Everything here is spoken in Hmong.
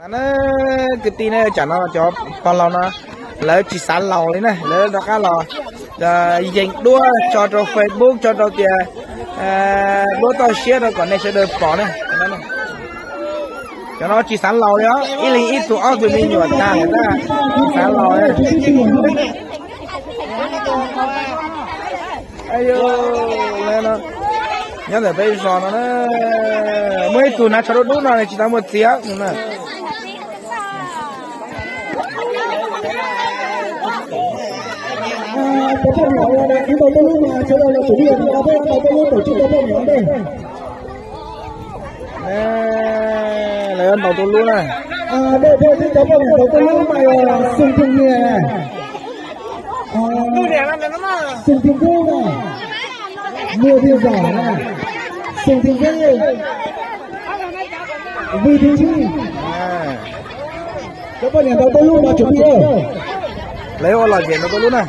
Na, kwv tij ne, tsam no cov pog laus no lawv tsis xav laus li na, lawv rov qab los yees duab tso rau Facebook, tso rau tias duab toj siab rau kom nej sawv daws pom na. Cov no tsis xav laus li os, ib leeg ib tug ob tug me nyuam tag lawm na, tsis xav laus li. Nyob ntawm peb zos no na, muaj ib tug hnav tsho dub dub no tsis tau muaj txiv na. Cov poj niam uas ntaus tuj lub mas sawv daws los tsum li os, peb ntaus tuj lub tawm tsib rau poj niam ntej. Lawv ntaus tuj lub na. Dej peb cov poj niam ntaus tuj lub mas yog Xoo Pheej Nyiaj, Xoo Pheej Kub na, Muaj Pheej Zam na, Xoo Pheej Zeb, Vij Pheej Tsib. Cov poj niam ntaus tuj lub mas tsum li os. Lawv ua lom zem ntaus tuj lub na.